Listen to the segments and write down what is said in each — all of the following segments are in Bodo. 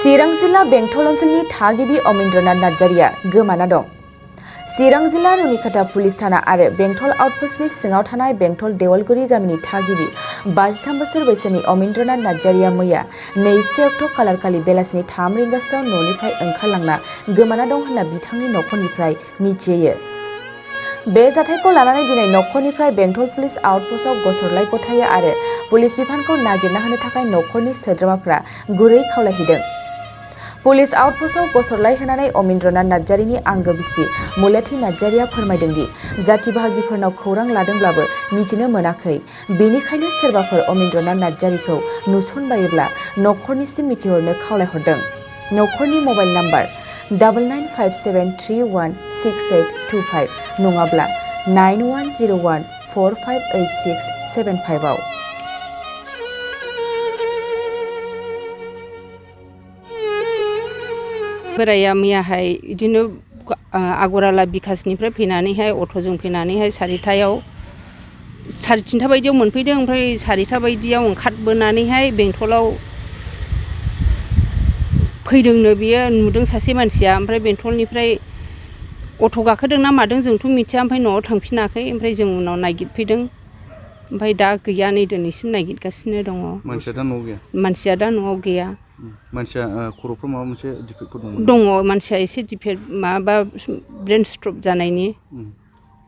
चिरां जिल्ला बेंटल ओनसोलनि थागिबि अमिन्द्रनाथ नार्जारिया गोमाना दं। चिरां जिल्ला रुनिखाता पुलिस थाना आरो बेंटल आउटपोस्टनि सिङाव थानाय बेंटल देवलगुरि गामिनि थागिबि 53 बोसोर बैसोनि अमिन्द्रनाथ नार्जारिया मैया 2 अक्ट' खालारखालि बेलासिनि 3 रिंगासोआव न'निफ्राय ओंखारलांना गोमाना दं होनना बिथांनि नखरनिफ्राय मिथियो। बे जाथायखौ लानानै दिनै नखरनिफ्राय बेंटल पुलिस आउटपोस्टआव गसरलाय गथायो आरो पुलिस बिफानखौ नागिरना होनो थाखाय नखरनि सोद्रोमाफ्रा गुरै खावलायहैदों। पुलिस आउटपोस्टआव गसरलाय होनानै अमिन्द्रनाथ नार्जारिनि आंगो बिसि मुलेथि नार्जारिया फोरमायदों दि जाथि बाहागिफोरनाव खौरां लादोंब्लाबो मिथिनो मोनाखै। बेनिखायनो सोरबाफोर अमिन्द्रनाथ नार्जारिखौ नुसनबायोब्ला नखरनिसिम मिथिहरनो खावलायहरदों। नखरनि मबाइल नाम्बार 9957316825 नङाब्ला 9101458675 आव। बोराया मैयाहाय बिदिनो आगराला बिकासनिफ्राय फैनानैहाय अट'जों फैनानैहाय 3:30 बायदियाव मोनफैदों। ओमफ्राय 4:00 बायदियाव ओंखारबोनानैहाय बेंटलाव फैदोंनो बियो नुदों सासे मानसिया। ओमफ्राय बेंटलनिफ्राय अट' गाखोदोंना मादों जोंथ' मिथिया। ओमफ्राय न'आव थांफिनाखै। ओमफ्राय जों उनाव नागिरफैदों। ओमफ्राय दा गैया, नै दिनैसिम नागिरगासिनो दङ। मानसिया दा न'आव गैया? मानसिया दा न'आव गैया। मानसिया खर'फ्राव माबा मोनसे डिफेक्टफोर दंमोन? दङ, मानसिया एसे डिफेक्ट माबा ब्रेन स्ट्रक जानायनि।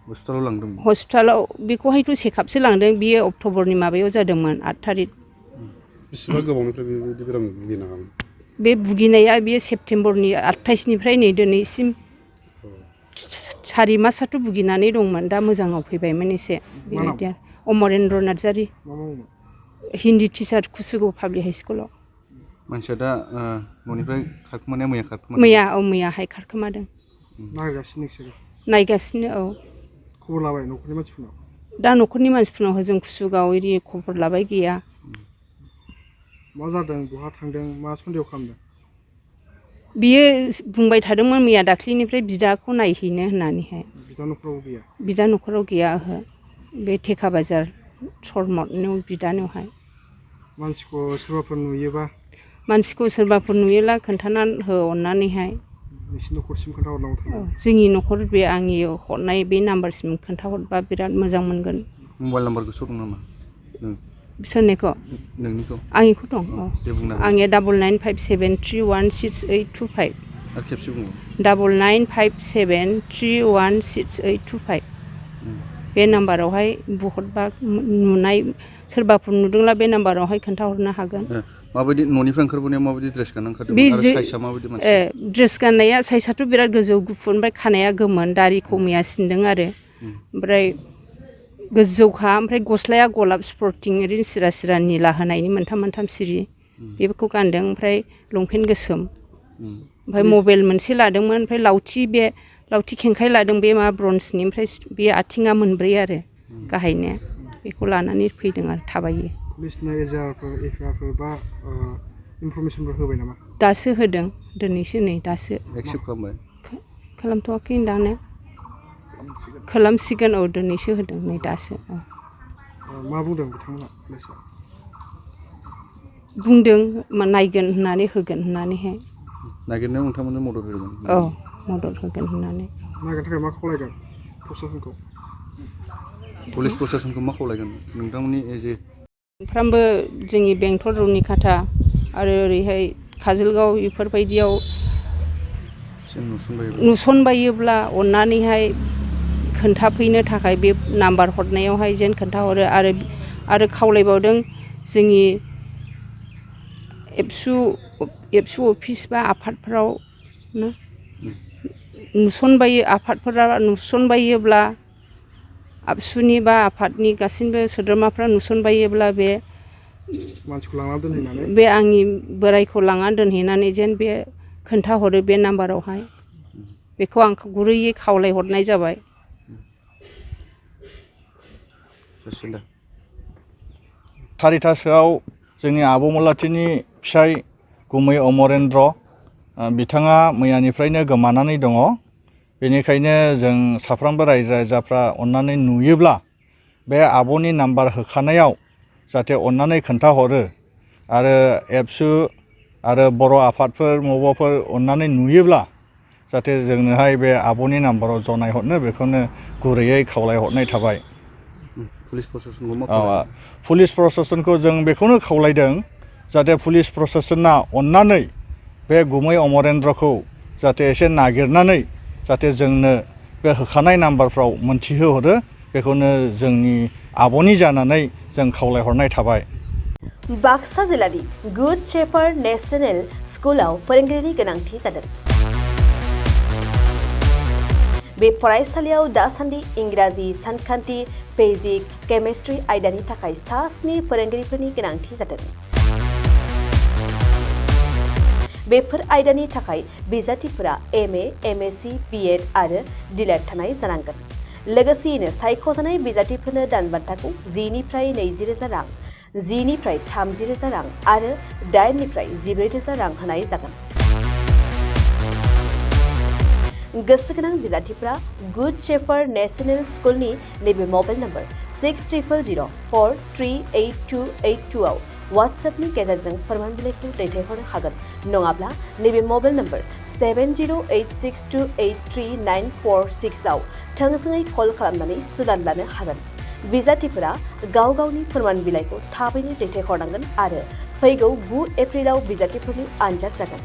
हस्पिटालाव लांदों? हस्पिटालाव बेखौहायथ' चेकआपसो लांदों। बियो अक्ट'बरनि माबायाव जादोंमोन, 8 थारिख। बेसेबां गोबावनिफ्राय बेबायदि बेराम भुगिनाङामोन? बे भुगिनाया बेयो सेप्तेम्बरनि 28निफ्राय नै दिनैसिम 4 मासआथ' भुगिनानै दंमोन। दा मोजाङाव फैबायमोन एसे बेबायदि। अमरेन्द्र नार्जारि, हिन्दी टिचार, कुसुगाव पाब्लिक हाइ स्कुलाव। मानसिया दा न'निफ्राय खारखोमानाया मैया खारखोमादों? मैयाहाय खारखोमादों। नागिरगासिनो नोंसोरो? नायगासिनो, औ। खबर लाबाय न'खरनि मानसिफोरनाव? दा न'खरनि मानसिफोरनाव हजों कुसुगाव एरि खबर लाबाय, गैया। मा जादों, बहा थांदों, मा सन्देह खालामदों? बियो बुंबाय थादोंमोन मैया दाख्लैनिफ्राय बिदाखौ नायहैनो होननानैहाय। बिदा न'खराव गैया? बिदा न'खराव गैया, ओहो। बे थेका बाजार सरमटनियाव बिदानियावहाय। मानसिखौ सोरबाफोर नुयोबा? मानसिखौ सोरबाफोर नुयोब्ला खोन्थाना हो अननानैहाय। नोंसिनि न'खरसिम खोन्थाहरनांगौ थांगोन? जोंनि न'खर बे आंनि हरनाय बे नाम्बारसिम खोन्थाहरबा बिराद मोजां मोनगोन। मबाइल नाम्बार गोसोआव दं नामा? सोरनिखौ? नोंनिखौ? आंनिखौ दं, औ। दे बुंना हो। आंनिया 9957316825। आरो खेबसे बुङो। 9957316825। बे नाम्बारावहाय बुहरबा नुनाय सोरबाफोर नुदोंब्ला बे नाम्बारावहाय खोन्थाहरनो हागोन। माबायदि न'निफ्राय ओंखारबोनायाव माबायदि ड्रेस गानना ओंखारदोंमोन आरो साइजआ माबायदि मानसि? ड्रेस गाननाया साइजआथ' बिराद गोजौ गुफुर, ओमफ्राय खानाया गोमोन, दारिखौ मैया सिनदों आरो। ओमफ्राय गोजौखा, ओमफ्राय गस्लाया गलाब स्पर्टिं ओरैनो सिरा सिरा निला होनायनि मोनथाम सिरि बेफोरखौ गानदों। ओमफ्राय लंपेन्ट गोसोम, ओमफ्राय मबाइल मोनसे लादोंमोन। ओमफ्राय लावथि खेंखाय लादों, बे माबा ब्रन्जनि। ओमफ्राय बे आथिङा मोनब्रै आरो गाहायनिया। बेखौ लानानै फैदों आरो थाबायो। पुलिसनो एफआइआरफोर बा इनफरमेसनफोर होबाय नामा? दासो होदों, दिनैसो, नै दासो। एक्सेप्ट खालामबाय? खालामथ'वाखै दानो, खालामसिगोन, औ। दिनैसो होदों, नै दासो, औ। मा बुंदों बिथांमोना पुलिसआ? बुंदों नायगोन होननानै, होगोन होननानैहाय। नागिरनायाव नोंथांमोननो मदद होगोन? औ, मदद होगोन होननानै। नागिरनो थाखाय मा खावलायगोन प्रसासनखौ? पुलिस प्रसासनखौ मा खावलायगोन नोंथांमोननि जे? सानफ्रामबो जोंनि बेंटल रुनिखाता आरो ओरैहाय काजलगाव बेफोरबायदियाव नुसनबायोब्ला अननानैहाय खोन्थाफैनो थाखाय बे नाम्बार हरनायावहाय जेन खोन्थाहरो। आरो खावलायबावदों जोंनि एबसु अफिस बा आफादफोराव आफादफोरा नुसनबायोब्ला, आबसुनि बा आफादनि गासैबो सोद्रोमाफ्रा नुसनबायोब्ला बे मानसिखौ लांना दोनहैनानै, बे आंनि बोरायखौ लांना दोनहैनानै जेन बे खोन्थाहरो बे नाम्बारावहाय। बेखौ आं गुरैयै खावलायहरनाय जाबाय। 4टासोआव जोंनि आब' मुलाथिनि फिसाय गुमै अमरेन्द्र बिथाङा मैयानिफ्रायनो गोमानानै दङ। बेनिखायनो जों साफ्रोमबो रायजो राजाफ्रा अननानै नुयोब्ला बे आब'नि नाम्बार होखानायाव जाहाथे अननानै खोन्थाहरो। आरो एबसु आरो बर' आफादफोर मबाफोर अननानै नुयोब्ला जाहाथे जोंनोहाय बे आब'नि नाम्बाराव जनायहरनो बेखौनो गुरैयै खावलायहरनाय थाबाय। पुलिस प्रशासनखौ मा खावलायगोन? पुलिस प्रशासनखौ जों बेखौनो खावलायदों जाहाथे पुलिस प्रशासना अननानै बे गुमै अमरेन्द्रखौ जाहाथे एसे नागिरनानै जाहाथे जोंनो बे होखानाय नाम्बारफ्राव मोनथिहोहरो बेखौनो जोंनि आब'नि जानानै जों खावलायहरनाय थाबाय। बाक्सा जिल्लानि गुड शेफार्ड नेशनेल स्कुलाव फोरोंगिरिनि गोनांथि जादों। बे फरायसालियाव दासान्दि इंराजि, सानखान्थि, फिजिक्स, केमिस्ट्रि आयदानि थाखाय 7 फोरोंगिरिफोरनि गोनांथि जादों। बेफोर आयदानि थाखाय बिजाथिफोरा MA, MSc, BEd आरो DLED थानाय जानांगोन। लोगोसेयैनो सायख'जानाय बिजाथिफोरनो दानबान्थाखौ 10 निफ्राय 20,000 रां, 10 निफ्राय 30,000 रां आरो 8 निफ्राय 14,000 रां होनाय जागोन। गोसो गोनां बिजाथिफोरा गुड शेफार्ड नेशनेल स्कुलनि नैबे मबाइल नम्बर 6000438282 आव वाट्सएपनि गेजेरजों फोरमान बिलाइखौ दैथायहरनो हागोन। नङाब्ला नैबे मबाइल नम्बर 7086283946 आव थोंजोङै कल खालामनानै सुलाद लानो हागोन। बिजाथिफोरा गाव गावनि फोरमान बिलाइखौ थाबैनो दैथायहरनांगोन आरो फैगौ 9 एप्रिलाव बिजाथिफोरनि आनजाद जागोन।